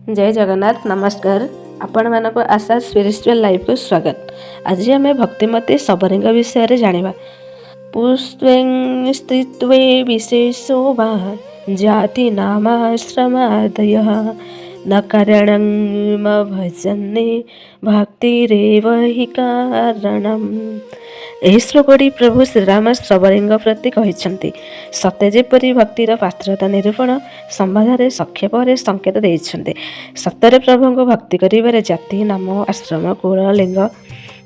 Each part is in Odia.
ଜୟ ଜଗନ୍ନାଥ। ନମସ୍କାର, ଆପଣମାନଙ୍କୁ ଆଶା ସ୍ପିରିଚୁଆଲ୍ ଲାଇଫକୁ ସ୍ୱାଗତ। ଆଜି ଆମେ ଭକ୍ତିମତୀ ଶବରୀଙ୍କ ବିଷୟରେ ଜାଣିବା। ପୁଂସ୍ତ୍ୱେ ସ୍ତ୍ରୀତ୍ୱେ ବିଶେଷୋ ବା ଜାତି ନାମାଶ୍ରମାଦୟଃ ନ କାରଣଂ ଭଜନେ ଭକ୍ତିରେବ ହି କାରଣମ୍। ଏହି ଶ୍ଲୋକଟି ପ୍ରଭୁ ଶ୍ରୀରାମ ଶବରୀଙ୍କ ପ୍ରତି କହିଛନ୍ତି। ସତେ ଯେପରି ଭକ୍ତିର ପାତ୍ରତା ନିରୂପଣ ସମ୍ବନ୍ଧରେ ସଂକ୍ଷେପରେ ସଂକେତ ଦେଇଛନ୍ତି। ସତରେ ପ୍ରଭୁଙ୍କୁ ଭକ୍ତି କରିବାରେ ଜାତି, ନାମ, ଆଶ୍ରମ, କୁଳ, ଲିଙ୍ଗ,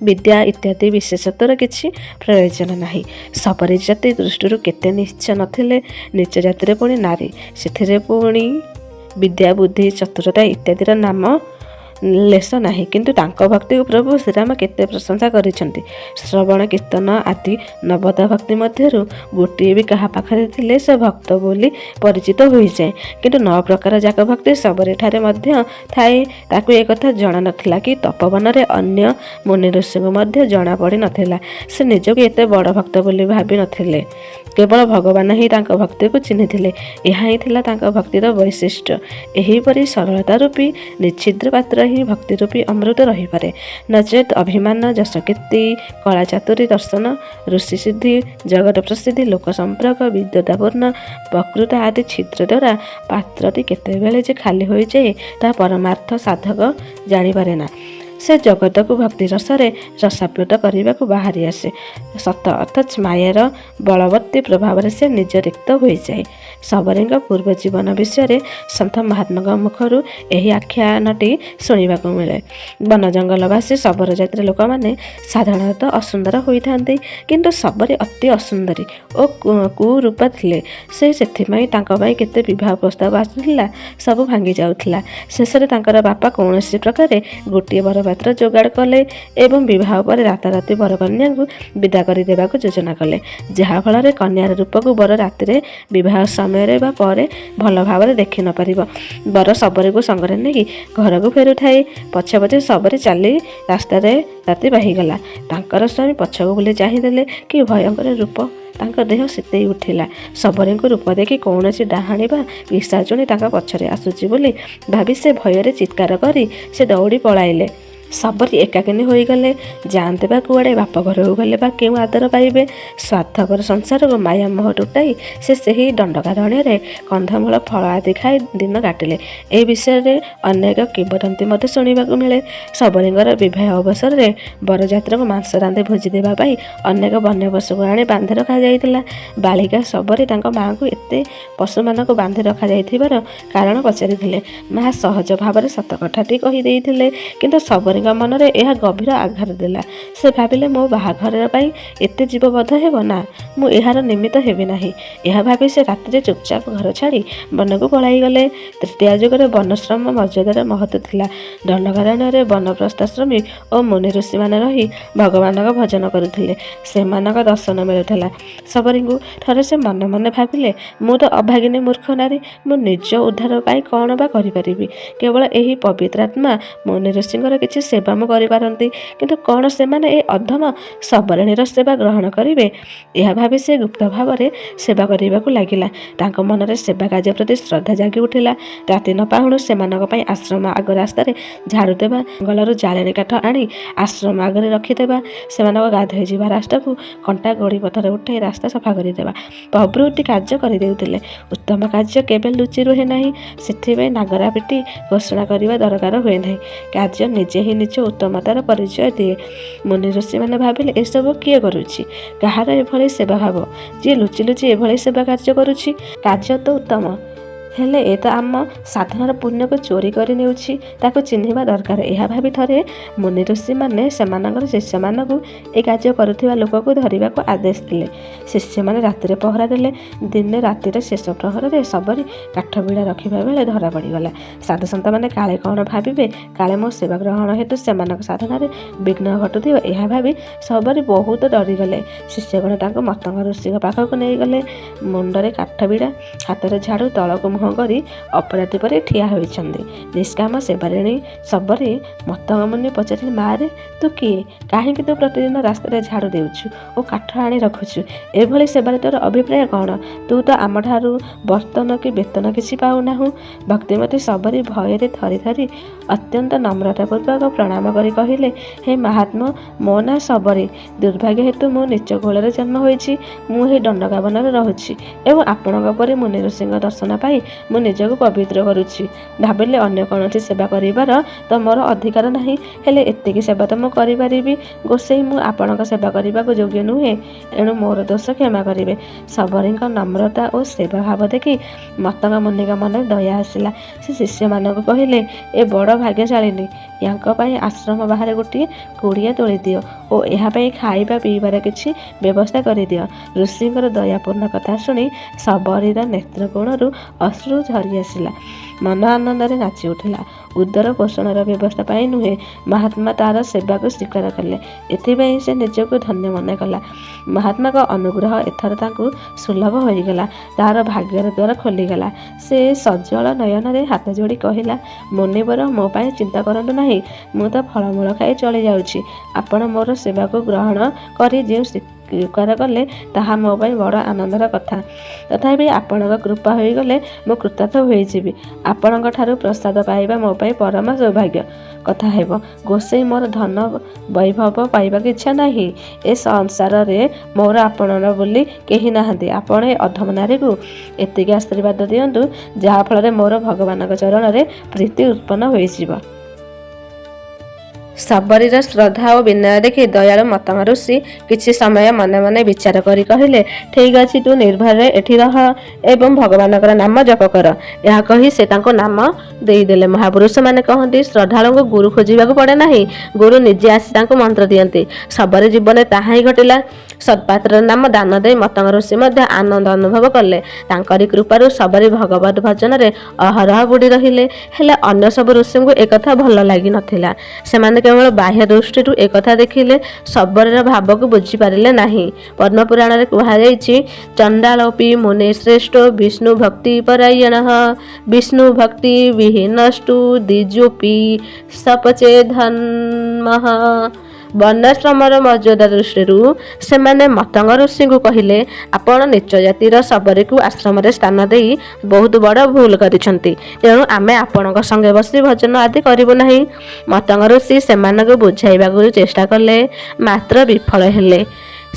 ବିଦ୍ୟା ଇତ୍ୟାଦି ବିଶେଷତ୍ୱର କିଛି ପ୍ରୟୋଜନ ନାହିଁ। ଶବରୀ ଜାତି ଦୃଷ୍ଟିରୁ କେତେ ନୀଚ ନଥିଲେ। ନୀଚ ଜାତିରେ ପୁଣି ନାରୀ, ସେଥିରେ ପୁଣି ବିଦ୍ୟା, ବୁଦ୍ଧି, ଚତୁରତା ଇତ୍ୟାଦିର ନାମ ଲେଶ ନାହିଁ। କିନ୍ତୁ ତାଙ୍କ ଭକ୍ତିକୁ ପ୍ରଭୁ ଶ୍ରୀରାମ କେତେ ପ୍ରଶଂସା କରିଛନ୍ତି। ଶ୍ରବଣ, କୀର୍ତ୍ତନ ଆଦି ନବଧା ଭକ୍ତି ମଧ୍ୟରୁ ଗୋଟିଏ ବି କାହା ପାଖରେ ଥିଲେ ସେ ଭକ୍ତ ବୋଲି ପରିଚିତ ହୋଇଯାଏ। କିନ୍ତୁ ନଅ ପ୍ରକାର ଯାକ ଭକ୍ତି ଶବରୀଠାରେ ମଧ୍ୟ ଥାଏ, ତାକୁ ଏକଥା ଜଣା ନଥିଲା କି ତପୋବନରେ ଅନ୍ୟ ମୁନି ଋଷିଙ୍କୁ ମଧ୍ୟ ଜଣା ପଡ଼ିନଥିଲା। ସେ ନିଜକୁ ଏତେ ବଡ଼ ଭକ୍ତ ବୋଲି ଭାବି ନଥିଲେ। କେବଳ ଭଗବାନ ହିଁ ତାଙ୍କ ଭକ୍ତିକୁ ଚିହ୍ନିଥିଲେ। ଏହା ହିଁ ଥିଲା ତାଙ୍କ ଭକ୍ତିର ବୈଶିଷ୍ଟ୍ୟ। ଏହିପରି ସରଳତା ରୂପୀ ନିଶ୍ଛିଦ୍ର ପାତ୍ର ହିଁ ଭକ୍ତି ରୂପୀ ଅମୃତ ରହିପାରେ। ନଚେତ୍ ଅଭିମାନ, ଯଶକୀର୍ତ୍ତି, କଳା ଚାତୁରୀ, ଦର୍ଶନ, ଋଷି ସିଦ୍ଧି, ଜଗତ ପ୍ରସିଦ୍ଧି, ଲୋକ ସମ୍ପର୍କ, ବିଦ୍ୱତାପୂର୍ଣ୍ଣ ବକ୍ତୃତା ଆଦି ଛିଦ୍ର ଦ୍ୱାରା ପାତ୍ରଟି କେତେବେଳେ ଯେ ଖାଲି ହୋଇଯାଏ, ତାହା ପରମାର୍ଥ ସାଧକ ଜାଣିପାରେ ନା। ସେ ଜଗତକୁ ଭକ୍ତି ରସରେ ରସାପ୍ଲୁତ କରିବାକୁ ବାହାରି ଆସେ ସତ, ଅଥଚ ମାୟାର ବଳବତ୍ତୀ ପ୍ରଭାବରେ ସେ ନିଜ ରିକ୍ତ ହୋଇଯାଏ। ଶବରୀଙ୍କ ପୂର୍ବ ଜୀବନ ବିଷୟରେ ସନ୍ଥ ମହାତ୍ମାଙ୍କ ମୁଖରୁ ଏହି ଆଖ୍ୟାନଟି ଶୁଣିବାକୁ ମିଳେ। ବନ ଜଙ୍ଗଲବାସୀ ଶବର ଜାତିର ଲୋକମାନେ ସାଧାରଣତଃ ଅସୁନ୍ଦର ହୋଇଥାନ୍ତି। କିନ୍ତୁ ଶବରୀ ଅତି ଅସୁନ୍ଦରୀ ଓ କୁରୂପା ଥିଲେ। ସେ ସେଥିପାଇଁ ତାଙ୍କ ପାଇଁ କେତେ ବିବାହ ପ୍ରସ୍ତାବ ଆସୁଥିଲା, ସବୁ ଭାଙ୍ଗି ଯାଉଥିଲା। ଶେଷରେ ତାଙ୍କର ବାପା କୌଣସି ପ୍ରକାରେ ଗୋଟିଏ ବରପାତ୍ର ଯୋଗାଡ଼ କଲେ ଏବଂ ବିବାହ ପରେ ରାତାରାତି ବରକନ୍ୟାଙ୍କୁ ବିଦା କରିଦେବାକୁ ଯୋଜନା କଲେ, ଯାହାଫଳରେ କନ୍ୟାର ରୂପକୁ ବର ରାତିରେ ବିବାହ ସମୟରେ ବା ପରେ ଭଲ ଭାବରେ ଦେଖି ନ ପାରିବ। ବର ଶବରୀକୁ ସଙ୍ଗରେ ନେଇ ଘରକୁ ଫେରୁଥାଏ। ପଛେ ପଛେ ଶବରୀ ଚାଲି ରାସ୍ତାରେ ରାତି ପାହିଗଲା। ତାଙ୍କର ସ୍ୱାମୀ ପଛକୁ ବୁଲି ଚାହିଁଦେଲେ। କି ଭୟଙ୍କର ରୂପ! ତାଙ୍କ ଦେହ ଶୀତେଇ ଉଠିଲା। ଶବରୀଙ୍କୁ ରୂପ ଦେଖି କୌଣସି ଡାହାଣୀ ବା ପିଶାଚୁଣୀ ତାଙ୍କ ପଛରେ ଆସୁଛି ବୋଲି ଭାବି ସେ ଭୟରେ ଚିତ୍କାର କରି ସେ ଦୌଡ଼ି ପଳାଇଲେ। ଶବରୀ ଏକାକିନୀ ହୋଇଗଲେ। ଯାଆନ୍ତେ ବା କୁଆଡ଼େ? ବାପ ଘରକୁ ଗଲେ ବା କେଉଁ ଆଦର ପାଇବେ? ସ୍ୱାର୍ଥପର ସଂସାରକୁ ମାୟା ମୋହ ତୁଟାଇ ସେ ସେହି ଦଣ୍ଡକାରଣ୍ୟରେ କନ୍ଦମୂଳ, ଫଳ ଆଦି ଖାଇ ଦିନ କାଟିଲେ। ଏ ବିଷୟରେ ଅନେକ କିମ୍ବଦନ୍ତୀ ମଧ୍ୟ ଶୁଣିବାକୁ ମିଳେ। ଶବରୀଙ୍କର ବିବାହ ଅବସରରେ ବରଯାତ୍ରୀଙ୍କୁ ମାଂସ ରାନ୍ଧି ଭୋଜି ଦେବା ପାଇଁ ଅନେକ ବନ୍ୟ ପଶୁକୁ ଆଣି ବାନ୍ଧି ରଖାଯାଇଥିଲା। ବାଳିକା ଶବରୀ ତାଙ୍କ ମାଆଙ୍କୁ ଏତେ ପଶୁମାନଙ୍କୁ ବାନ୍ଧି ରଖାଯାଇଥିବାର କାରଣ ପଚାରିଥିଲେ। ମା ସହଜ ଭାବରେ ସତ କଥାଟି କହିଦେଇଥିଲେ। କିନ୍ତୁ ଶବରୀଙ୍କ ମନରେ ଏହା ଗଭୀର ଆଘାତ ଦେଲା। ସେ ଭାବିଲେ, ମୋ ବାହାଘର ପାଇଁ ଏତେ ଜୀବ ବଧ ହେବ? ନା, ମୁଁ ଏହାର ନିମିତ୍ତ ହେବି ନାହିଁ। ଏହା ଭାବି ସେ ରାତିରେ ଚୁପଚାପ ଘର ଛାଡ଼ି ବନକୁ ପଳାଇଗଲେ। ତ୍ରେତୟା ଯୁଗରେ ବର୍ଣ୍ଣାଶ୍ରମ ମର୍ଯ୍ୟାଦାର ମହତ୍ତ୍ୱ ଥିଲା। ଦଣ୍ଡକାରଣ୍ୟରେ ବାନପ୍ରସ୍ଥାଶ୍ରମୀ ଓ ମୁନି ଋଷିମାନେ ରହି ଭଗବାନଙ୍କ ଭଜନ କରୁଥିଲେ। ସେମାନଙ୍କ ଦର୍ଶନ ମିଳୁଥିଲା ଶବରୀଙ୍କୁ। ଥରେ ସେ ମନେ ମନେ ଭାବିଲେ, ମୁଁ ତ ଅଭାଗିନୀ ମୂର୍ଖ ନାରୀ, ମୁଁ ନିଜ ଉଦ୍ଧାର ପାଇଁ କ'ଣ ବା କରିପାରିବି? କେବଳ ଏହି ପବିତ୍ରାତ୍ମା ମୁନି ଋଷିଙ୍କର କିଛି ସେବା ମୁଁ କରିପାରନ୍ତି। କିନ୍ତୁ କ'ଣ ସେମାନେ ଏ ଅଧମ ଶବରିଣୀର ସେବା ଗ୍ରହଣ କରିବେ? ଏହା ଭାବି ସେ ଗୁପ୍ତ ଭାବରେ ସେବା କରିବାକୁ ଲାଗିଲା। ତାଙ୍କ ମନରେ ସେବା କାର୍ଯ୍ୟ ପ୍ରତି ଶ୍ରଦ୍ଧା ଜାଗି ଉଠିଲା। ରାତି ନ ପାହୁଣୁ ସେମାନଙ୍କ ପାଇଁ ଆଶ୍ରମ ଆଗ ରାସ୍ତାରେ ଝାଡ଼ୁ ଦେବା, ଜଙ୍ଗଲରୁ ଜାଳେଣି କାଠ ଆଣି ଆଶ୍ରମ ଆଗରେ ରଖିଦେବା, ସେମାନଙ୍କ ଗାଧୋଇ ଯିବା ରାସ୍ତାକୁ କଣ୍ଟା ଗୋଡ଼ି ପଥର ଉଠାଇ ରାସ୍ତା ସଫା କରିଦେବା ପ୍ରଭୃତି କାର୍ଯ୍ୟ କରିଦେଉଥିଲେ। ଉତ୍ତମ କାର୍ଯ୍ୟ କେବେ ଲୁଚି ରୁହେ ନାହିଁ। ସେଥିପାଇଁ ନାଗରା ପିଟି ଘୋଷଣା କରିବା ଦରକାର ହୁଏ ନାହିଁ। କାର୍ଯ୍ୟ ନିଜେ ହିଁ ନିଜ ଉତ୍ତମତାର ପରିଚୟ ଦିଏ। ମୁନି ଋଷିମାନେ ଭାବିଲେ, ଏସବୁ କିଏ କରୁଛି? କାହାର ଏଭଳି ସେବା ଭାବ, ଯିଏ ଲୁଚି ଲୁଚି ଏଭଳି ସେବା କାର୍ଯ୍ୟ କରୁଛି? କାର୍ଯ୍ୟ ତ ଉତ୍ତମ, ହେଲେ ଏ ତ ଆମ ସାଧନାର ପୁଣ୍ୟକୁ ଚୋରି କରି ନେଉଛି। ତାକୁ ଚିହ୍ନିବା ଦରକାର। ଏହା ଭାବି ଥରେ ମୁନି ଋଷିମାନେ ସେମାନଙ୍କର ଶିଷ୍ୟମାନଙ୍କୁ ଏ କାର୍ଯ୍ୟ କରୁଥିବା ଲୋକକୁ ଧରିବାକୁ ଆଦେଶ ଦେଲେ। ଶିଷ୍ୟମାନେ ରାତିରେ ପହରା ଦେଲେ। ଦିନେ ରାତିରେ ଶେଷ ପ୍ରହରରେ ଶବରୀ କାଠ ବିଡ଼ା ରଖିବା ବେଳେ ଧରା ପଡ଼ିଗଲା। ସାଧୁସନ୍ଥମାନେ କାଳେ କ'ଣ ଭାବିବେ, କାଳେ ମୋ ସେବା ଗ୍ରହଣ ହେତୁ ସେମାନଙ୍କ ସାଧନାରେ ବିଘ୍ନ ଘଟୁଥିବ, ଏହା ଭାବି ଶବରୀ ବହୁତ ଡରିଗଲେ। ଶିଷ୍ୟଗଣ ତାଙ୍କୁ ମତଙ୍ଗ ଋଷିଙ୍କ ପାଖକୁ ନେଇଗଲେ। ମୁଣ୍ଡରେ କାଠ ବିଡ଼ା, ହାତରେ ଝାଡ଼ୁ, ତଳକୁ ମୁହଁ ମୁହଁ କରି ଅପରାଧୀ ପରି ଠିଆ ହୋଇଛନ୍ତି। ନିଷ୍କାମ ସେବାରିଣୀ ଶବରୀ ମତଙ୍ଗ ମୁନି ପଚାରିଲେ, ମାରେ, ତୁ କିଏ? କାହିଁକି ତୁ ପ୍ରତିଦିନ ରାସ୍ତାରେ ଝାଡ଼ୁ ଦେଉଛୁ ଓ କାଠ ଆଣି ରଖୁଛୁ? ଏଭଳି ସେବାରେ ତୋର ଅଭିପ୍ରାୟ କ'ଣ? ତୁ ତ ଆମଠାରୁ ବର୍ତ୍ତନ କି ବେତନ କିଛି ପାଉନାହୁଁ। ଭକ୍ତିମତୀ ଶବରୀ ଭୟରେ ଥରି ଥରି ଅତ୍ୟନ୍ତ ନମ୍ରତାପୂର୍ବକ ପ୍ରଣାମ କରି କହିଲେ, ହେ ମହାତ୍ମା, ମୋ ନାଁ ଶବରୀ। ଦୁର୍ଭାଗ୍ୟ ହେତୁ ମୁଁ ନୀଚ କୁଳରେ ଜନ୍ମ ହୋଇଛି। ମୁଁ ଏହି ଦଣ୍ଡକାବନରେ ରହୁଛି ଏବଂ ଆପଣଙ୍କ ପରି ମୁନି ଋଷିଙ୍କ ଦର୍ଶନ ପାଇଁ ମୁଁ ନିଜକୁ ପବିତ୍ର କରୁଛି। ଭାବିଲେ ଅନ୍ୟ କୌଣସି ସେବା କରିବାର ତ ମୋର ଅଧିକାର ନାହିଁ, ହେଲେ ଏତିକି ସେବା ତ ମୁଁ କରିପାରିବି। ଗୋସେଇ, ମୁଁ ଆପଣଙ୍କ ସେବା କରିବାକୁ ଯୋଗ୍ୟ ନୁହେଁ, ଏଣୁ ମୋର ଦୋଷ କ୍ଷମା କରିବେ। ଶବରୀଙ୍କ ନମ୍ରତା ଓ ସେବା ଭାବ ଦେଖି ମତଙ୍ଗ ମୁନିଙ୍କ ମନରେ ଦୟା ଆସିଲା। ସେ ଶିଷ୍ୟମାନଙ୍କୁ କହିଲେ, ଏ ବଡ଼ ଭାଗ୍ୟଶାଳିନୀ, ୟାଙ୍କ ପାଇଁ ଆଶ୍ରମ ବାହାରେ ଗୋଟିଏ କୁଡ଼ିଆ ତୋଳିଦିଅ ଓ ଏହା ପାଇଁ ଖାଇବା ପିଇବାର କିଛି ବ୍ୟବସ୍ଥା କରିଦିଅ। ଋଷିଙ୍କର ଦୟାପୂର୍ଣ୍ଣ କଥା ଶୁଣି ଶବରୀର ନେତ୍ରକୋଣରୁ ଅଶ୍ରୁ ଝରି ଆସିଲା। ମନ ଆନନ୍ଦରେ ନାଚି ଉଠିଲା। ଉଦର ପୋଷଣର ବ୍ୟବସ୍ଥା ପାଇଁ ନୁହେଁ, ମହାତ୍ମା ତାର ସେବାକୁ ସ୍ୱୀକାର କଲେ, ଏଥିପାଇଁ ସେ ନିଜକୁ ଧନ୍ୟ ମନେ କଲା। ମହାତ୍ମାଙ୍କ ଅନୁଗ୍ରହ ଏଥର ତାଙ୍କୁ ସୁଲଭ ହୋଇଗଲା। ତାର ଭାଗ୍ୟର ଦ୍ୱାର ଖୋଲିଗଲା। ସେ ସଜଳ ନୟନରେ ହାତ ଯୋଡ଼ି କହିଲା, ମୁନିବର, ମୋ ପାଇଁ ଚିନ୍ତା କରନ୍ତୁ ନାହିଁ। ମୁଁ ତ ଫଳମୂଳ ଖାଇ ଚଳିଯାଉଛି। ଆପଣ ମୋର ସେବାକୁ ଗ୍ରହଣ କରି ଯେଉଁ ସ୍ୱୀକାର କଲେ, ତାହା ମୋ ପାଇଁ ବଡ଼ ଆନନ୍ଦର କଥା। ତଥାପି ଆପଣଙ୍କ କୃପା ହୋଇଗଲେ ମୁଁ କୃତାର୍ଥ ହୋଇଯିବି। ଆପଣଙ୍କ ଠାରୁ ପ୍ରସାଦ ପାଇବା ମୋ ପାଇଁ ପରମ ସୌଭାଗ୍ୟ କଥା ହେବ। ଗୋସେଇ, ମୋର ଧନ ବୈଭବ ପାଇବାକୁ ଇଚ୍ଛା ନାହିଁ। ଏ ସଂସାରରେ ମୋର ଆପଣର ବୋଲି କେହି ନାହାନ୍ତି। ଆପଣ ଏ ଅଧମ ନାରୀକୁ ଏତିକି ଆଶୀର୍ବାଦ ଦିଅନ୍ତୁ, ଯାହାଫଳରେ ମୋର ଭଗବାନଙ୍କ ଚରଣରେ ପ୍ରୀତି ଉତ୍ପନ୍ନ ହୋଇଯିବ। ଶବରୀର ଶ୍ରଦ୍ଧା ଓ ବିନୟ ଦେଖି ଦୟାଳୁ ମତଙ୍ଗ ଋଷି କିଛି ସମୟ ମନେ ମନେ ବିଚାର କରି କହିଲେ, ଠିକ୍ ଅଛି, ତୁ ନିର୍ଭୟରେ ଏଠି ରହ ଏବଂ ଭଗବାନଙ୍କର ନାମ ଜପ କର। ଏହା କହି ସେ ତାଙ୍କୁ ନାମ ଦେଇଦେଲେ। ମହାପୁରୁଷମାନେ କହନ୍ତି, ଶ୍ରଦ୍ଧାଳୁଙ୍କୁ ଗୁରୁ ଖୋଜିବାକୁ ପଡ଼େ ନାହିଁ, ଗୁରୁ ନିଜେ ଆସି ତାଙ୍କୁ ମନ୍ତ୍ର ଦିଅନ୍ତି। ଶବରୀ ଜୀବନରେ ତାହା ହିଁ ଘଟିଲା। ସତ୍ପାତ୍ରର ନାମ ଦାନ ଦେଇ ମତଙ୍ଗ ଋଷି ମଧ୍ୟ ଆନନ୍ଦ ଅନୁଭବ କଲେ। ତାଙ୍କରି କୃପାରୁ ଶବରୀ ଭଗବତ ଭଜନରେ ଅହରହ ବୁଡ଼ି ରହିଲେ। ହେଲେ ଅନ୍ୟ ସବୁ ଋଷିଙ୍କୁ ଏକଥା ଭଲ ଲାଗିନଥିଲା। ସେମାନେ କେବଳ ବାହ୍ୟ ଦୃଷ୍ଟିରୁ ଏକଥା ଦେଖିଲେ, ଶବରୀର ଭାବକୁ ବୁଝିପାରିଲେ ନାହିଁ। ପଦ୍ମପୁରାଣରେ କୁହାଯାଇଛି, ଚଣ୍ଡାଳୋପି ମୁନି ଶ୍ରେଷ୍ଠ ବିଷ୍ଣୁ ଭକ୍ତି ପରାୟଣ, ବିଷ୍ଣୁ ଭକ୍ତି ବିହୀନସ୍ତୁ ଦ୍ୱିଜୋପି ସପଚେ ଧର୍ମଃ। ବର୍ଣ୍ଣାଶ୍ରମର ମର୍ଯ୍ୟାଦା ଦୃଷ୍ଟିରୁ ସେମାନେ ମତଙ୍ଗ ଋଷିଙ୍କୁ କହିଲେ, ଆପଣ ନୀଚ ଜାତିର ଶବରୀକୁ ଆଶ୍ରମରେ ସ୍ଥାନ ଦେଇ ବହୁତ ବଡ଼ ଭୁଲ କରିଛନ୍ତି। ତେଣୁ ଆମେ ଆପଣଙ୍କ ସଙ୍ଗେ ବସି ଭଜନ ଆଦି କରିବୁ ନାହିଁ। ମତଙ୍ଗ ଋଷି ସେମାନଙ୍କୁ ବୁଝାଇବାକୁ ଚେଷ୍ଟା କଲେ, ମାତ୍ର ବିଫଳ ହେଲେ।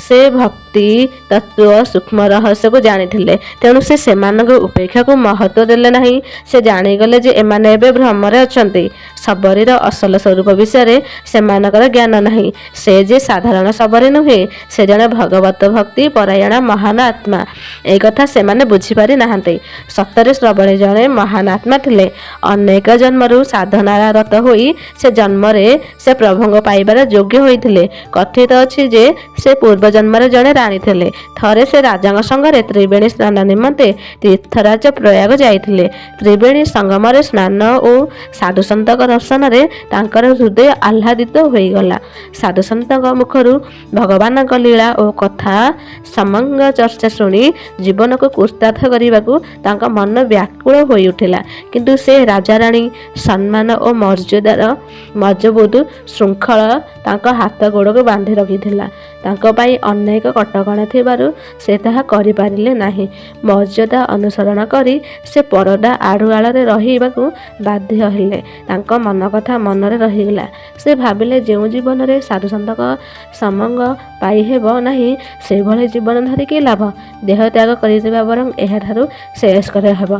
ସେ ଭକ୍ତି ତତ୍ତ୍ୱ ସୂକ୍ଷ୍ମ ରହସ୍ୟକୁ ଜାଣିଥିଲେ, ତେଣୁ ସେ ସେମାନଙ୍କ ଉପେକ୍ଷାକୁ ମହତ୍ତ୍ୱ ଦେଲେ ନାହିଁ। ସେ ଜାଣିଗଲେ ଯେ ଏମାନେ ଏବେ ଭ୍ରମରେ ଅଛନ୍ତି। ଶବରୀର ଅସଲ ସ୍ୱରୂପ ବିଷୟରେ ସେମାନଙ୍କର ଜ୍ଞାନ ନାହିଁ। ସେ ଯେ ସାଧାରଣ ଶବରୀ ନୁହେଁ, ସେ ଜଣେ ଭଗବତ ଭକ୍ତି ପରାୟଣ ମହାନ ଆତ୍ମା, ଏ କଥା ସେମାନେ ବୁଝିପାରି ନାହାନ୍ତି। ସତରେ ଶବରୀ ଜଣେ ମହାନ ଆତ୍ମା ଥିଲେ। ଅନେକ ଜନ୍ମରୁ ସାଧନାରତ ହୋଇ ସେ ଜନ୍ମରେ ସେ ପ୍ରଭୁଙ୍କ ପାଇବାର ଯୋଗ୍ୟ ହୋଇଥିଲେ। କଥିତ ଅଛି ଯେ ସେ ପୂର୍ବ ଜନ୍ମରେ ଜଣେ ରାଣୀ ଥିଲେ। ଥରେ ସେ ରାଜାଙ୍କ ସଙ୍ଗରେ ତ୍ରିବେଣୀ ସ୍ନାନ ନିମନ୍ତେ ତୀର୍ଥରାଜ ପ୍ରୟାଗ ଯାଇଥିଲେ। ତ୍ରିବେଣୀ ସଙ୍ଗମରେ ସ୍ନାନ ଓ ସାଧୁସନ୍ଥଙ୍କ ଦର୍ଶନରେ ତାଙ୍କର ହୃଦୟ ଆହ୍ଲାଦିତ ହୋଇଗଲା। ସାଧୁସନ୍ଥଙ୍କ ମୁଖରୁ ଭଗବାନଙ୍କ ଲୀଳା ଓ କଥା ସମଙ୍ଗ ଚର୍ଚ୍ଚା ଶୁଣି ଜୀବନକୁ କୃତାର୍ଥ କରିବାକୁ ତାଙ୍କ ମନ ବ୍ୟାକୁଳ ହୋଇଉଠିଲା। କିନ୍ତୁ ସେ ରାଜାରାଣୀ, ସମ୍ମାନ ଓ ମର୍ଯ୍ୟାଦାର ମଜବୁତ ଶୃଙ୍ଖଳ ତାଙ୍କ ହାତ ଗୋଡ଼କୁ ବାନ୍ଧି ରଖିଥିଲା। ତାଙ୍କ ପାଇଁ ଅନେକ କଟକଣା ଥିବାରୁ ସେ ତାହା କରିପାରିଲେ ନାହିଁ। ମର୍ଯ୍ୟାଦା ଅନୁସରଣ କରି ସେ ପରଦା ଆଢ଼ୁଆଳରେ ରହିବାକୁ ବାଧ୍ୟ ହେଲେ। ତାଙ୍କ ମନ କଥା ମନରେ ରହିଗଲା। ସେ ଭାବିଲେ, ଯେଉଁ ଜୀବନରେ ସାଧୁସନ୍ଥଙ୍କ ସମଙ୍ଗ ପାଇହେବ ନାହିଁ, ସେଭଳି ଜୀବନ ଧରି କି ଲାଭ? ଦେହ ତ୍ୟାଗ କରିଦେବା ବରଂ ଏହାଠାରୁ ଶ୍ରେୟସ୍କର ହେବ।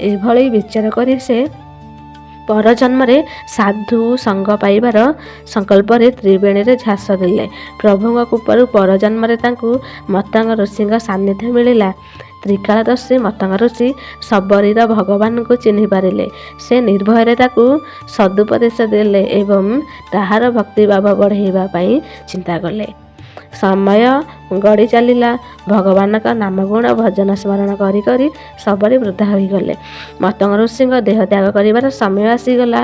ଏଭଳି ବିଚାର କରି ସେ ପରଜନ୍ମରେ ସାଧୁ ସଙ୍ଗ ପାଇବାର ସଂକଳ୍ପରେ ତ୍ରିବେଣୀରେ ଝାସ ଦେଲେ। ପ୍ରଭୁଙ୍କ କୃପାରୁ ପରଜନ୍ମରେ ତାଙ୍କୁ ମତଙ୍ଗ ଋଷିଙ୍କ ସାନ୍ନିଧ୍ୟ ମିଳିଲା। ତ୍ରିକାଳଦର୍ଶୀ ମତଙ୍ଗ ଋଷି ଶବରୀର ଭଗବାନଙ୍କୁ ଚିହ୍ନି ପାରିଲେ। ସେ ନିର୍ଭୟରେ ତାକୁ ସଦୁପଦେଶ ଦେଲେ ଏବଂ ତାହାର ଭକ୍ତିଭାବ ବଢ଼ାଇବା ପାଇଁ ଚିନ୍ତା କଲେ। ସମୟ ଗଡ଼ି ଚାଲିଲା। ଭଗବାନଙ୍କ ନାମଗୁଣ ଭଜନ ସ୍ମରଣ କରି କରି ଶବରୀ ବୃଦ୍ଧା ହୋଇଗଲେ। ମତଙ୍ଗ ଋଷିଙ୍କ ଦେହ ତ୍ୟାଗ କରିବାର ସମୟ ଆସିଗଲା।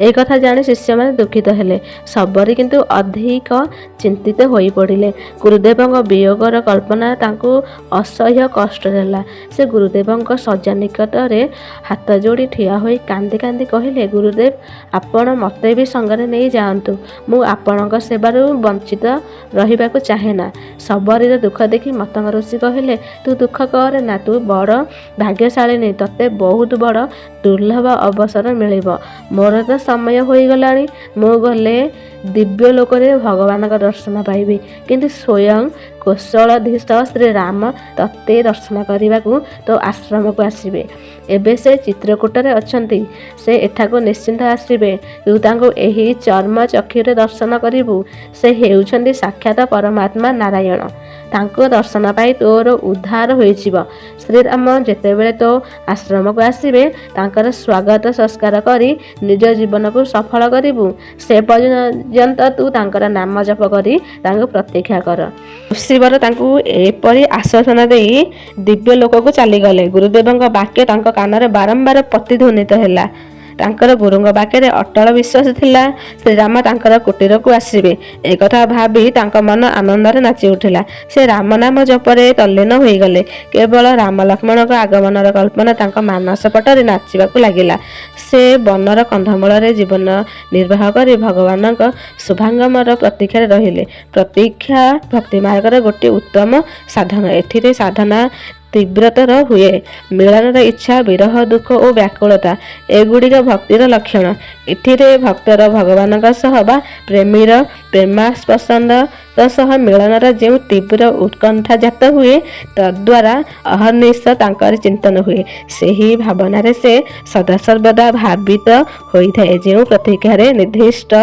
ଏ କଥା ଜାଣି ଶିଷ୍ୟମାନେ ଦୁଃଖିତ ହେଲେ। ଶବରୀ କିନ୍ତୁ ଅଧିକ ଚିନ୍ତିତ ହୋଇପଡ଼ିଲେ। ଗୁରୁଦେବଙ୍କ ବିୟୋଗର କଳ୍ପନା ତାଙ୍କୁ ଅସହ୍ୟ କଷ୍ଟ ଦେଲା। ସେ ଗୁରୁଦେବଙ୍କ ଶଯ୍ୟା ନିକଟରେ ହାତ ଯୋଡ଼ି ଠିଆ ହୋଇ କାନ୍ଦି କାନ୍ଦି କହିଲେ, ଗୁରୁଦେବ, ଆପଣ ମୋତେ ବି ସଙ୍ଗରେ ନେଇ ଯାଆନ୍ତୁ। ମୁଁ ଆପଣଙ୍କ ସେବାରୁ ବଞ୍ଚିତ ରହିବାକୁ ଚାହେଁନା। ଶବରୀର ଦୁଃଖ ଦେଖି ମତଙ୍ଗ ଋଷି କହିଲେ, ତୁ ଦୁଃଖ କରେନା। ତୁ ବଡ଼ ଭାଗ୍ୟଶାଳିନୀ। ତୋତେ ବହୁତ ବଡ଼ ଦୁର୍ଲଭ ଅବସର ମିଳିବ। ମୋର ତ ସମୟ ହୋଇଗଲାଣି। ମୁଁ ଗଲେ ଦିବ୍ୟଲୋକରେ ଭଗବାନଙ୍କ ଦର୍ଶନ ପାଇବି। କିନ୍ତୁ ସ୍ୱୟଂ କୋଶଳାଧୀଶ ଶ୍ରୀରାମ ତୋତେ ଦର୍ଶନ କରିବାକୁ ତୋ ଆଶ୍ରମକୁ ଆସିବେ। ଏବେ ସେ ଚିତ୍ରକୂଟରେ ଅଛନ୍ତି। ସେ ଏଠାକୁ ନିଶ୍ଚିତ ଆସିବେ। ତୁ ତାଙ୍କୁ ଏହି ଚର୍ମ ଚକ୍ଷୁରେ ଦର୍ଶନ କରିବୁ। ସେ ହେଉଛନ୍ତି ସାକ୍ଷାତ ପରମାତ୍ମା ନାରାୟଣ। ତାଙ୍କ ଦର୍ଶନ ପାଇ ତୋର ଉଦ୍ଧାର ହୋଇଯିବ। ଶ୍ରୀରାମ ଯେତେବେଳେ ତୋ ଆଶ୍ରମକୁ ଆସିବେ, ତାଙ୍କର ସ୍ୱାଗତ ସତ୍କାର କରି ନିଜ ଜୀବନକୁ ସଫଳ କରିବୁ। ସେ ପର୍ଯ୍ୟନ୍ତ ତୁ ତାଙ୍କର ନାମ ଜପ କରି ତାଙ୍କୁ ପ୍ରତୀକ୍ଷା କର। ଋଷିବର ତାଙ୍କୁ ଏପରି ଆଶ୍ୱାସନା ଦେଇ ଦିବ୍ୟ ଲୋକକୁ ଚାଲିଗଲେ। ଗୁରୁଦେବଙ୍କ ବାକ୍ୟ ତାଙ୍କ କାନରେ ବାରମ୍ବାର ପ୍ରତିଧ୍ୱନିତ ହେଲା। ତାଙ୍କର ଗୁରୁଙ୍କ ବାକ୍ୟରେ ଅଟଳ ବିଶ୍ୱାସ ଥିଲା। ଶ୍ରୀରାମ ତାଙ୍କର କୁଟୀରକୁ ଆସିବେ, ଏକଥା ଭାବି ତାଙ୍କ ମନ ଆନନ୍ଦରେ ନାଚି ଉଠିଲା। ସେ ରାମ ନାମ ଜପରେ ତଲ୍ଲୀନ ହୋଇଗଲେ। କେବଳ ରାମ ଲକ୍ଷ୍ମଣଙ୍କ ଆଗମନର କଳ୍ପନା ତାଙ୍କ ମାନସ ପଟରେ ନାଚିବାକୁ ଲାଗିଲା। ସେ ବନର କନ୍ଧମୂଳରେ ଜୀବନ ନିର୍ବାହ କରି ଭଗବାନଙ୍କ ଶୁଭାଗମନର ପ୍ରତୀକ୍ଷାରେ ରହିଲେ। ପ୍ରତୀକ୍ଷା ଭକ୍ତିମାର୍ଗର ଗୋଟିଏ ଉତ୍ତମ ସାଧନ। ଏଥିରେ ସାଧନା ତୀବ୍ରତର ହୁଏ। ମିଳନର ଇଚ୍ଛା, ବିରହ ଦୁଃଖ ଓ ବ୍ୟାକୁଳତା, ଏଗୁଡ଼ିକ ଭକ୍ତିର ଲକ୍ଷଣ। ଏଥିରେ ଭକ୍ତର ଭଗବାନଙ୍କ ସହ ବା ପ୍ରେମୀର ପ୍ରେମାସ୍ପଦ ସହ ମିଳନର ଯେଉଁ ତୀବ୍ର ଉତ୍କଣ୍ଠା ଜାତ ହୁଏ, ତଦ୍ଦ୍ୱାରା ଅହର୍ନିଶ ତାଙ୍କର ଚିନ୍ତନ ହୁଏ। ସେହି ଭାବନାରେ ସେ ସଦାସର୍ବଦା ଭାବିତ ହୋଇଥାଏ। ଯେଉଁ ପ୍ରତୀକ୍ଷାରେ ନିର୍ଦ୍ଦିଷ୍ଟ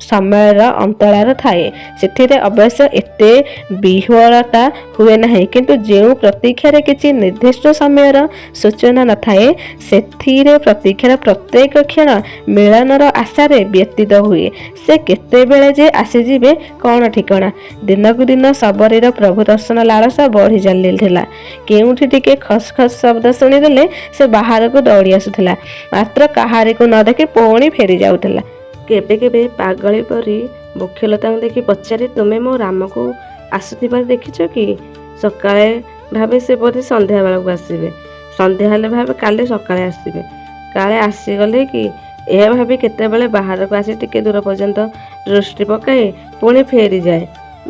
ସମୟର ଅନ୍ତରାଳ ଥାଏ, ସେଥିରେ ଅବଶ୍ୟ ଏତେ ବିହ୍ୱଳତା ହୁଏ ନାହିଁ। କିନ୍ତୁ ଯେଉଁ ପ୍ରତୀକ୍ଷାରେ କିଛି ନିର୍ଦ୍ଦିଷ୍ଟ ସମୟର ସୂଚନା ନଥାଏ, ସେଥିରେ ପ୍ରତୀକ୍ଷାର ପ୍ରତ୍ୟେକ କ୍ଷଣ ମିଳନର ଆଶାରେ ବ୍ୟତୀତ ହୁଏ। ସେ କେତେବେଳେ ଯେ ଆସିଯିବେ କ'ଣ ଠିକଣା। ଦିନକୁ ଦିନ ଶବରୀର ପ୍ରଭୁ ଦର୍ଶନ ଲାଳସା ବଢ଼ି ଚାଲିଥିଲା। କେଉଁଠି ଟିକେ ଖସ୍ ଖସ୍ ଶବ୍ଦ ଶୁଣିଦେଲେ ସେ ବାହାରକୁ ଦୌଡ଼ି ଆସୁଥିଲା। ମାତ୍ର କାହାରିକୁ ନ ଦେଖି ପୁଣି ଫେରି ଯାଉଥିଲା। କେବେ କେବେ ପାଗଳୀ ପରି ବୃକ୍ଷଲତାଙ୍କୁ ଦେଖି ପଚାରେ, ତୁମେ ମୋ ରାମକୁ ଆସୁଥିବାର ଦେଖିଛ କି? ସକାଳେ ଭାବେ ସେ ବୋଧେ ସନ୍ଧ୍ୟାବେଳକୁ ଆସିବେ। ସନ୍ଧ୍ୟା ହେଲେ ଭାବେ କାଲି ସକାଳେ ଆସିବେ। କାଳେ ଆସିଗଲେ କି? ଏହା ଭାବି କେତେବେଳେ ବାହାରକୁ ଆସି ଟିକେ ଦୂର ପର୍ଯ୍ୟନ୍ତ ଦୃଷ୍ଟି ପକାଏ, ପୁଣି ଫେରିଯାଏ।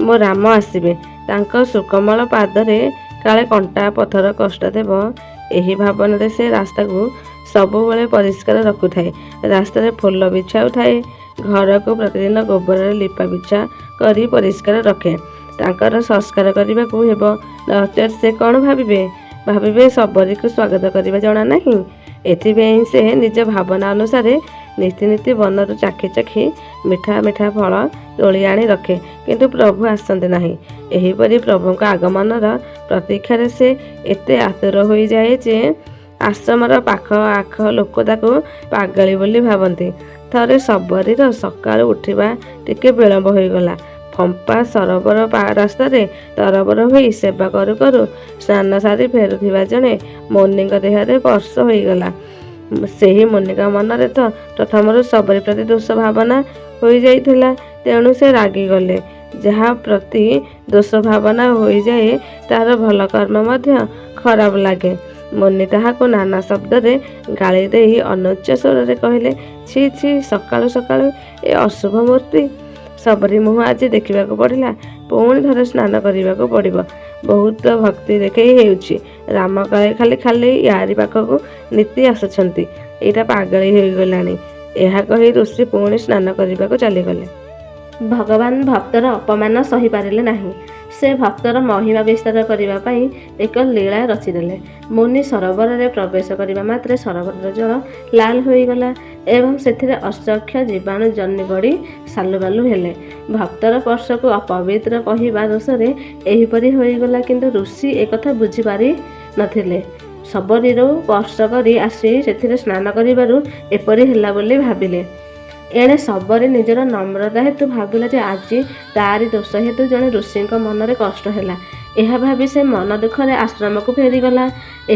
ମୋ ରାମ ଆସିବେ, ତାଙ୍କ ସୁକୋମଳ ପାଦରେ କାଳେ କଣ୍ଟା ପଥର କଷ୍ଟ ଦେବ, ଏହି ଭାବନାରେ ସେ ରାସ୍ତାକୁ ସବୁବେଳେ ପରିଷ୍କାର ରଖୁଥାଏ। ରାସ୍ତାରେ ଫୁଲ ବିଛାଉଥାଏ। ଘରକୁ ପ୍ରତିଦିନ ଗୋବରରେ ଲିପା ପୋଛା କରି ପରିଷ୍କାର ରଖେ। ତାଙ୍କର ସତ୍କାର କରିବାକୁ ହେବ, ନଚେତ୍ ସେ କ'ଣ ଭାବିବେ? ଭାବିବେ ଶବରୀକୁ ସ୍ୱାଗତ କରିବା ଜଣା ନାହିଁ। ଏଥିପାଇଁ ସେ ନିଜ ଭାବନା ଅନୁସାରେ ନିତି ନିତି ବନରୁ ଚାଖି ଚାଖି ମିଠା ମିଠା ଫଳ ତୋଳି ଆଣି ରଖେ। କିନ୍ତୁ ପ୍ରଭୁ ଆସନ୍ତି ନାହିଁ। ଏହିପରି ପ୍ରଭୁଙ୍କ ଆଗମନର ପ୍ରତୀକ୍ଷାରେ ସେ ଏତେ ଆତୁର ହୋଇଯାଏ ଯେ ଆଶ୍ରମର ପାଖ ଆଖ ଲୋକ ତାକୁ ପାଗଳୀ ବୋଲି ଭାବନ୍ତି। ଥରେ ଶବରୀର ସକାଳୁ ଉଠିବା ଟିକେ ବିଳମ୍ବ ହୋଇଗଲା। ଫମ୍ପା ସରୋବର ରାସ୍ତାରେ ତରବର ହୋଇ ସେବା କରୁ କରୁ ସ୍ନାନ ସାରି ଫେରୁଥିବା ଜଣେ ମୁନିଙ୍କ ଦେହରେ ସ୍ପର୍ଶ ହୋଇଗଲା। ସେହି ମୁନିଙ୍କ ମନରେ ତ ପ୍ରଥମରୁ ଶବରୀ ପ୍ରତି ଦୋଷ ଭାବନା ହୋଇଯାଇଥିଲା। ତେଣୁ ସେ ରାଗିଗଲେ। ଯାହା ପ୍ରତି ଦୋଷ ଭାବନା ହୋଇଯାଏ, ତାହାର ଭଲ କର୍ମ ମଧ୍ୟ ଖରାପ ଲାଗେ। ମୁନି ତାହାକୁ ନାନା ଶବ୍ଦରେ ଗାଳି ଦେଇ ଅନୁଚ୍ଚ ସ୍ୱରରେ କହିଲେ, ଛି ଛି, ସକାଳୁ ସକାଳୁ ଏ ଅଶୁଭ ମୂର୍ତ୍ତି। ଶବରୀ ମୁହଁ ଆଜି ଦେଖିବାକୁ ପଡ଼ିଲା। ପୁଣି ଥରେ ସ୍ନାନ କରିବାକୁ ପଡ଼ିବ। ବହୁତ ଭକ୍ତି ଦେଖେଇ ହେଉଛି। ରାମ କାଳେ ଖାଲି ଖାଲି ୟାରି ପାଖକୁ ନିତି ଆସୁଛନ୍ତି। ଏଇଟା ପାଗଳୀ ହୋଇଗଲାଣି। ଏହା କହି ଋଷି ପୁଣି ସ୍ନାନ କରିବାକୁ ଚାଲିଗଲେ। ଭଗବାନ ଭକ୍ତର ଅପମାନ ସହିପାରିଲେ ନାହିଁ। ସେ ଭକ୍ତର ମହିମା ବିସ୍ତାର କରିବା ପାଇଁ ଏକ ଲୀଳା ରଚିଦେଲେ। ମୁନି ସରୋବରରେ ପ୍ରବେଶ କରିବା ମାତ୍ରେ ସରୋବରର ଜଳ ଲାଲ ହୋଇଗଲା ଏବଂ ସେଥିରେ ଅସଂଖ୍ୟ ଜୀବାଣୁ ଜନ୍ମି ପଡ଼ି ସାଲୁବାଲୁ ହେଲେ। ଭକ୍ତର ସ୍ପର୍ଶକୁ ଅପବିତ୍ର କହିବା ଦୋଷରେ ଏହିପରି ହୋଇଗଲା। କିନ୍ତୁ ଋଷି ଏକଥା ବୁଝିପାରି ନଥିଲେ। ଶବରୀରୁ ସ୍ପର୍ଶ କରି ଆସି ସେଥିରେ ସ୍ନାନ କରିବାରୁ ଏପରି ହେଲା ବୋଲି ଭାବିଲେ। ଏଣେ ଶବରୀ ନିଜର ନମ୍ରତା ହେତୁ ଭାବିଲା ଯେ ଆଜି ତାରି ଦୋଷ ହେତୁ ଜଣେ ଋଷିଙ୍କ ମନରେ କଷ୍ଟ ହେଲା। ଏହା ଭାବି ସେ ମନ ଦୁଃଖରେ ଆଶ୍ରମକୁ ଫେରିଗଲା।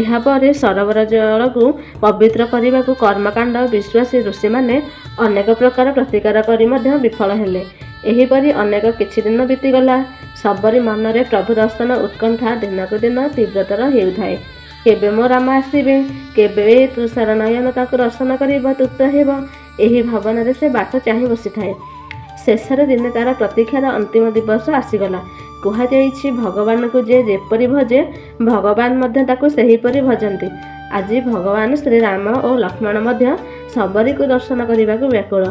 ଏହାପରେ ସରୋବର ଜଳକୁ ପବିତ୍ର କରିବାକୁ କର୍ମକାଣ୍ଡ ବିଶ୍ୱାସୀ ଋଷିମାନେ ଅନେକ ପ୍ରକାର ପ୍ରତିକାର କରି ମଧ୍ୟ ବିଫଳ ହେଲେ। ଏହିପରି ଅନେକ କିଛି ଦିନ ବିତିଗଲା। ଶବରୀ ମନରେ ପ୍ରଭୁ ଦର୍ଶନ ଉତ୍କଣ୍ଠା ଦିନକୁ ଦିନ ତୀବ୍ରତର ହେଉଥାଏ। କେବେ ମୋ ରାମ ଆସିବେ, କେବେ ତୁଷାର ନୟନ ତାଙ୍କୁ ଦର୍ଶନ କରିବ ତୃପ୍ତ ହେବ, ଏହି ଭାବନାରେ ସେ ବାଟ ଚାହିଁ ବସିଥାଏ। ଶେଷରେ ଦିନେ ତାର ପ୍ରତୀକ୍ଷାର ଅନ୍ତିମ ଦିବସ ଆସିଗଲା। କୁହାଯାଇଛି, ଭଗବାନଙ୍କୁ ଯେ ଯେପରି ଭଜେ, ଭଗବାନ ମଧ୍ୟ ତାକୁ ସେହିପରି ଭଜନ୍ତି। ଆଜି ଭଗବାନ ଶ୍ରୀରାମ ଓ ଲକ୍ଷ୍ମଣ ମଧ୍ୟ ଶବରୀକୁ ଦର୍ଶନ କରିବାକୁ ବ୍ୟାକୁଳ।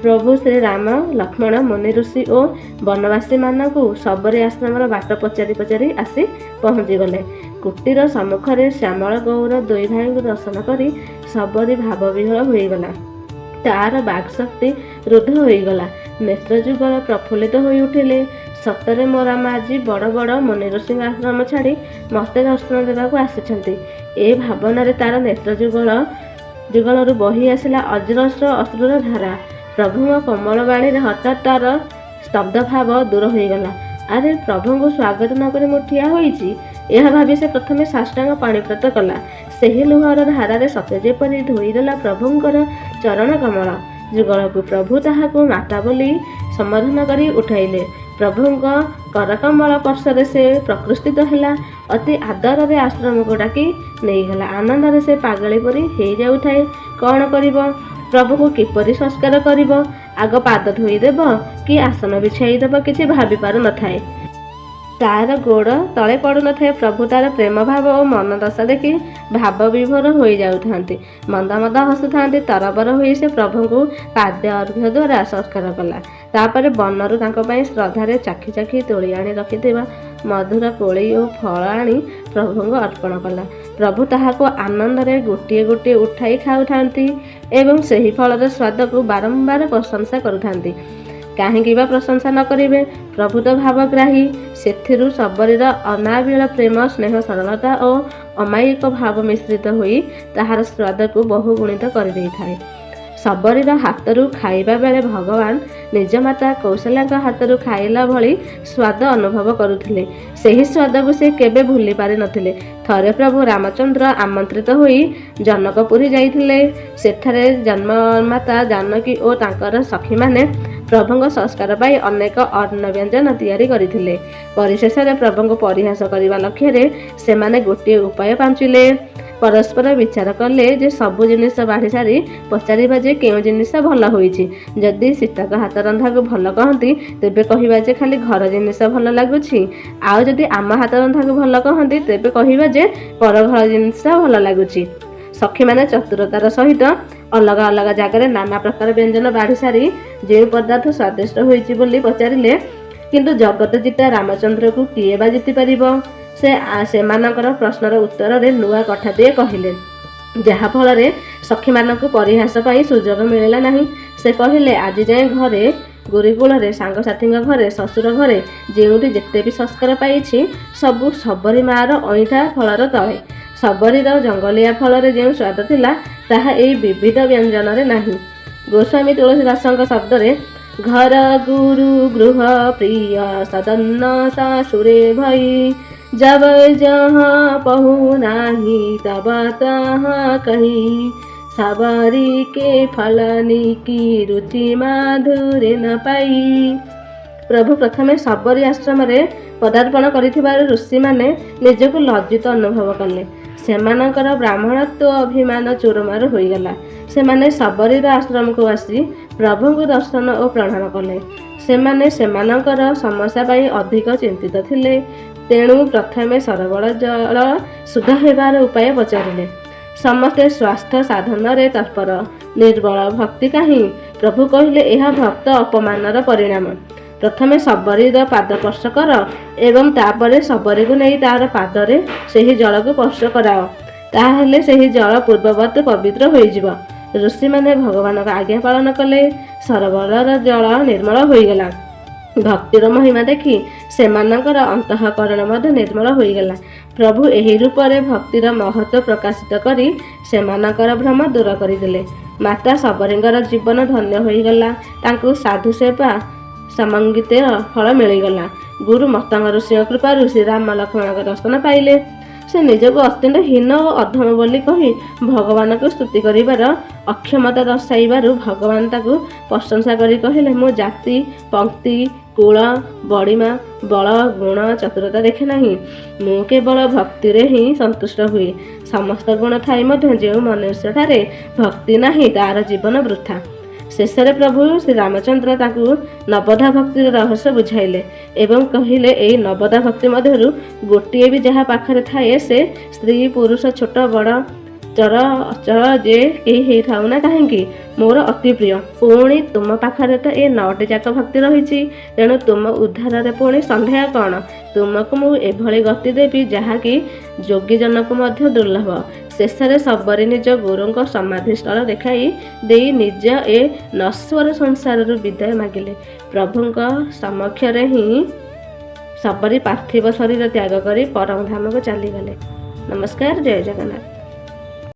ପ୍ରଭୁ ଶ୍ରୀରାମ, ଲକ୍ଷ୍ମଣ, ମୁନି ଋଷି ଓ ବନବାସୀମାନଙ୍କୁ ଶବରୀ ଆଶ୍ରମର ବାଟ ପଚାରି ପଚାରି ଆସି ପହଞ୍ଚିଗଲେ। କୁଟୀର ସମ୍ମୁଖରେ ଶ୍ୟାମଳ ଗୌର ଦୁଇ ଭାଇଙ୍କୁ ଦର୍ଶନ କରି ଶବରୀ ଭାବବିହ୍ୱଳ ହୋଇଗଲା। ତାର ବାକ୍‌ଶକ୍ତି ରୁଦ୍ଧ ହୋଇଗଲା। ନେତ୍ରଯୁଗଳ ପ୍ରଫୁଲ୍ଲିତ ହୋଇଉଠିଲେ। ସତରେ ମୋ ରାମ ଆଜି ବଡ଼ ବଡ଼ ମୁନିଋଷିଙ୍କ ଆଶ୍ରମ ଛାଡ଼ି ମୋତେ ଦର୍ଶନ ଦେବାକୁ ଆସିଛନ୍ତି। ଏ ଭାବନାରେ ତାର ନେତ୍ରଯୁଗଳରୁ ବହି ଆସିଲା ଅଜସ୍ର ଅଶ୍ରୁର ଧାରା। ପ୍ରଭୁଙ୍କ କୋମଳ ବାଣୀରେ ହଠାତ୍ ତାର ସ୍ତବ୍ଧ ଭାବ ଦୂର ହୋଇଗଲା। ଆରେ, ପ୍ରଭୁଙ୍କୁ ସ୍ୱାଗତ ନ କରି ମୁଁ ଠିଆ ହୋଇଛି! ଏହା ଭାବି ସେ ପ୍ରଥମେ ସାଷ୍ଟାଙ୍ଗ ପାଣିପ୍ରତ କଲା। ସେହି ଲୁହର ଧାରାରେ ସତେ ଯେପରି ଧୋଇଦେଲା ପ୍ରଭୁଙ୍କର ଚରଣ କମଳ ଯୁଗଳକୁ। ପ୍ରଭୁ ତାହାକୁ ମାତା ବୋଲି ସମ୍ବୋଧନ କରି ଉଠାଇଲେ। ପ୍ରଭୁଙ୍କ କରକମଳ ସ୍ପର୍ଶରେ ସେ ପ୍ରକୃତିସ୍ଥ ହେଲା। ଅତି ଆଦରରେ ଆଶ୍ରମକୁ ଡାକି ନେଇଗଲା। ଆନନ୍ଦରେ ସେ ପାଗଳୀ ପରି ହେଇଯାଉଥାଏ। କ'ଣ କରିବ? ପ୍ରଭୁଙ୍କୁ କିପରି ସତ୍କାର କରିବ? ଆଗ ପାଦ ଧୋଇଦେବ କି ଆସନ ବିଛାଇ ଦେବ, କିଛି ଭାବି ପାରୁନଥାଏ। ତାର ଗୋଡ଼ ତଳେ ପଡ଼ୁନଥାଏ। ପ୍ରଭୁ ତାର ପ୍ରେମଭାବ ଓ ମନୋଦଶା ଦେଖି ଭାବବିଭୋର ହୋଇଯାଉଥାନ୍ତି, ମନ୍ଦ ମନ୍ଦ ହସୁଥାନ୍ତି। ତରବର ହୋଇ ସେ ପ୍ରଭୁଙ୍କୁ ପାଦ୍ୟ ଅର୍ଘ୍ୟ ଦ୍ୱାରା ସତ୍କାର କଲା। ତାପରେ ବନରୁ ତାଙ୍କ ପାଇଁ ଶ୍ରଦ୍ଧାରେ ଚାଖି ଚାଖି ତୋଳି ଆଣି ରଖିଥିବା ମଧୁର କୋଳି ଓ ଫଳ ଆଣି ପ୍ରଭୁଙ୍କୁ ଅର୍ପଣ କଲା। ପ୍ରଭୁ ତାହାକୁ ଆନନ୍ଦରେ ଗୋଟିଏ ଗୋଟିଏ ଉଠାଇ ଖାଉଥାନ୍ତି ଏବଂ ସେହି ଫଳର ସ୍ୱାଦକୁ ବାରମ୍ବାର ପ୍ରଶଂସା କରୁଥାନ୍ତି। କାହିଁକି ବା ପ୍ରଶଂସା ନ କରିବେ? ପ୍ରଭୁ ତ ଭାବଗ୍ରାହୀ। ସେଥିରୁ ଶବରୀର ଅନାବିଳ ପ୍ରେମ, ସ୍ନେହ, ସରଳତା ଓ ଅମାୟିକ ଭାବ ମିଶ୍ରିତ ହୋଇ ତାହାର ସ୍ୱାଦକୁ ବହୁଗୁଣିତ କରିଦେଇଥାଏ। ଶବରୀର ହାତରୁ ଖାଇବା ବେଳେ ଭଗବାନ ନିଜ ମାତା କୌଶଲ୍ୟାଙ୍କ ହାତରୁ ଖାଇଲା ଭଳି ସ୍ୱାଦ ଅନୁଭବ କରୁଥିଲେ। ସେହି ସ୍ୱାଦକୁ ସେ କେବେ ଭୁଲି ପାରିନଥିଲେ। ଥରେ ପ୍ରଭୁ ରାମଚନ୍ଦ୍ର ଆମନ୍ତ୍ରିତ ହୋଇ ଜନକପୁରୀ ଯାଇଥିଲେ। ସେଠାରେ ଜନ୍ମମାତା ଜାନକୀ ଓ ତାଙ୍କର ସଖୀମାନେ ପ୍ରଭୁଙ୍କ ସତ୍କାର ପାଇଁ ଅନେକ ଅନ୍ନ ବ୍ୟଞ୍ଜନ ତିଆରି କରିଥିଲେ। ପରିଶେଷରେ ପ୍ରଭୁଙ୍କୁ ପରିହାସ କରିବା ଲକ୍ଷ୍ୟରେ ସେମାନେ ଗୋଟିଏ ଉପାୟ ପାଞ୍ଚିଲେ। ପରସ୍ପର ବିଚାର କଲେ ଯେ ସବୁ ଜିନିଷ ବାଢ଼ି ସାରି ପଚାରିବା ଯେ କେଉଁ ଜିନିଷ ଭଲ ହୋଇଛି। ଯଦି ସୀତାଙ୍କ ହାତ ରନ୍ଧାକୁ ଭଲ କହନ୍ତି, ତେବେ କହିବା ଯେ ଖାଲି ଘର ଜିନିଷ ଭଲ ଲାଗୁଛି। ଆଉ ଯଦି ଆମ ହାତ ରନ୍ଧାକୁ ଭଲ କହନ୍ତି, ତେବେ କହିବା ଯେ ପର ଘର ଜିନିଷ ଭଲ ଲାଗୁଛି। ସଖୀମାନେ ଚତୁରତାର ସହିତ ଅଲଗା ଅଲଗା ଜାଗାରେ ନାନା ପ୍ରକାର ବ୍ୟଞ୍ଜନ ବାଢ଼ି ସାରି ଯେଉଁ ପଦାର୍ଥ ସ୍ୱାଦିଷ୍ଟ ହୋଇଛି ବୋଲି ପଚାରିଲେ। କିନ୍ତୁ ଜଗତ ଜିତା ରାମଚନ୍ଦ୍ରକୁ କିଏ ବା ଜିତିପାରିବ? ସେ ସେମାନଙ୍କର ପ୍ରଶ୍ନର ଉତ୍ତରରେ ନୂଆ କଥାଟିଏ କହିଲେ, ଯାହାଫଳରେ ସଖୀମାନଙ୍କୁ ପରିହାସ ପାଇଁ ସୁଯୋଗ ମିଳିଲା ନାହିଁ। ସେ କହିଲେ, ଆଜି ଯାଏଁ ଘରେ, ଗୁରୁକୁଳରେ, ସାଙ୍ଗସାଥୀଙ୍କ ଘରେ, ଶ୍ୱଶୁର ଘରେ, ଯେଉଁଠି ଯେତେ ବି ସତ୍କାର ପାଇଛି, ସବୁ ଶବରୀ ମାଆର ଅଇଁଠା ଫଳର ତଳେ। ଶବରୀର ଜଙ୍ଗଲିଆ ଫଳରେ ଯେଉଁ ସ୍ୱାଦ ଥିଲା, ତାହା ଏଇ ବିବିଧ ବ୍ୟଞ୍ଜନରେ ନାହିଁ। ଗୋସ୍ୱାମୀ ତୁଳସୀ ଦାସଙ୍କ ଶବ୍ଦରେ, ଘର ଗୁରୁ ଗୃହ ପ୍ରିୟ ସଦନ୍ନ ଶାଶୁରେ ଭଇ, ଜବ ଜਹਾਂ ପହୁ ନାହିଁ ତବ ତਹਾਂ କହି, ଶବରୀ କେ ଫଳନି କି ରୁଚି ମାଧୁରୀ ନ ପାଇ। ପ୍ରଭୁ ପ୍ରଥମେ ଶବରୀ ଆଶ୍ରମରେ ପଦାର୍ପଣ କରିଥିବାରୁ ଋଷିମାନେ ନିଜକୁ ଲଜ୍ଜିତ ଅନୁଭବ କଲେ। ସେମାନଙ୍କର ବ୍ରାହ୍ମଣତ୍ୱ ଅଭିମାନ ଚୁରମାର ହୋଇଗଲା। ସେମାନେ ଶବରୀର ଆଶ୍ରମକୁ ଆସି ପ୍ରଭୁଙ୍କୁ ଦର୍ଶନ ଓ ପ୍ରଣାମ କଲେ। ସେମାନେ ସେମାନଙ୍କର ସମସ୍ୟା ପାଇଁ ଅଧିକ ଚିନ୍ତିତ ଥିଲେ। ତେଣୁ ପ୍ରଥମେ ସରୋବର ଜଳ ଶୁଦ୍ଧ ହେବାର ଉପାୟ ପଚାରିଲେ। ସମସ୍ତେ ସ୍ୱାର୍ଥ ସାଧନରେ ତତ୍ପର, ନିର୍ମଳ ଭକ୍ତି କାହିଁ? ପ୍ରଭୁ କହିଲେ, ଏହା ଭକ୍ତ ଅପମାନର ପରିଣାମ। ପ୍ରଥମେ ଶବରୀର ପାଦ ସ୍ପର୍ଶ କର ଏବଂ ତାପରେ ଶବରୀକୁ ନେଇ ତାର ପାଦରେ ସେହି ଜଳକୁ ସ୍ପର୍ଶ କରାଅ। ତାହେଲେ ସେହି ଜଳ ପୂର୍ବବତ୍ ପବିତ୍ର ହୋଇଯିବ। ଋଷିମାନେ ଭଗବାନଙ୍କ ଆଜ୍ଞା ପାଳନ କଲେ। ସରୋବରର ଜଳ ନିର୍ମଳ ହୋଇଗଲା। ଭକ୍ତିର ମହିମା ଦେଖି ସେମାନଙ୍କର ଅନ୍ତଃକରଣ ମଧ୍ୟ ନିର୍ମଳ ହୋଇଗଲା। ପ୍ରଭୁ ଏହି ରୂପରେ ଭକ୍ତିର ମହତ୍ତ୍ୱ ପ୍ରକାଶିତ କରି ସେମାନଙ୍କର ଭ୍ରମ ଦୂର କରିଦେଲେ। ମାତା ଶବରୀଙ୍କର ଜୀବନ ଧନ୍ୟ ହୋଇଗଲା। ତାଙ୍କୁ ସାଧୁ ସେବା ସମନ୍ୱିତର ଫଳ ମିଳିଗଲା। ଗୁରୁ ମତଙ୍ଗ ଋଷିଙ୍କ କୃପାରୁ ଶ୍ରୀରାମ ଲକ୍ଷ୍ମଣଙ୍କ ଦର୍ଶନ ପାଇଲେ। ସେ ନିଜକୁ ଅତ୍ୟନ୍ତ ହୀନ ଓ ଅଧମ ବୋଲି କହି ଭଗବାନଙ୍କୁ ସ୍ତୁତି କରିବାର ଅକ୍ଷମତା ଦର୍ଶାଇବାରୁ ଭଗବାନ ତାକୁ ପ୍ରଶଂସା କରି କହିଲେ, ମୁଁ ଜାତି, ପଂକ୍ତି, କୁଳ, ବଡ଼ିମା, ବଳ, ଗୁଣ, ଚତୁରତା ଦେଖେ ନାହିଁ। ମୁଁ କେବଳ ଭକ୍ତିରେ ହିଁ ସନ୍ତୁଷ୍ଟ ହୁଏ। ସମସ୍ତ ଗୁଣ ଥାଇ ମଧ୍ୟ ଯେଉଁ ମନୁଷ୍ୟଠାରେ ଭକ୍ତି ନାହିଁ, ତାର ଜୀବନ ବୃଥା। ଶେଷରେ ପ୍ରଭୁ ଶ୍ରୀରାମଚନ୍ଦ୍ର ତାଙ୍କୁ ନବଧା ଭକ୍ତିର ରହସ୍ୟ ବୁଝାଇଲେ ଏବଂ କହିଲେ, ଏଇ ନବଧା ଭକ୍ତି ମଧ୍ୟରୁ ଗୋଟିଏ ବି ଯାହା ପାଖରେ ଥାଏ, ସେ ସ୍ତ୍ରୀ, ପୁରୁଷ, ଛୋଟ, ବଡ଼, ଚର, ଅଚର ଯେ କେହି ହେଇଥାଉ ନା କାହିଁକି, ମୋର ଅତି ପ୍ରିୟ। ପୁଣି ତୁମ ପାଖରେ ତ ଏ ନଅଟି ଯାକ ଭକ୍ତି ରହିଛି, ତେଣୁ ତୁମ ଉଦ୍ଧାରରେ ପୁଣି ସନ୍ଦେହ କ'ଣ? ତୁମକୁ ମୁଁ ଏଭଳି ଗତି ଦେବି, ଯାହାକି ଯୋଗୀଜନକୁ ମଧ୍ୟ ଦୁର୍ଲଭ। ଶେଷରେ ଶବରୀ ନିଜ ଗୁରୁଙ୍କ ସମାଧିସ୍ଥଳ ଦେଖାଇ ଦେଇ ନିଜ ଏ ନଶ୍ୱର ସଂସାରରୁ ବିଦାୟ ମାଗିଲେ। ପ୍ରଭୁଙ୍କ ସମକ୍ଷରେ ହିଁ ଶବରୀ ପାର୍ଥିବ ଶରୀର ତ୍ୟାଗ କରି ପରମଧାମକୁ ଚାଲିଗଲେ। ନମସ୍କାର, ଜୟ ଜଗନ୍ନାଥ।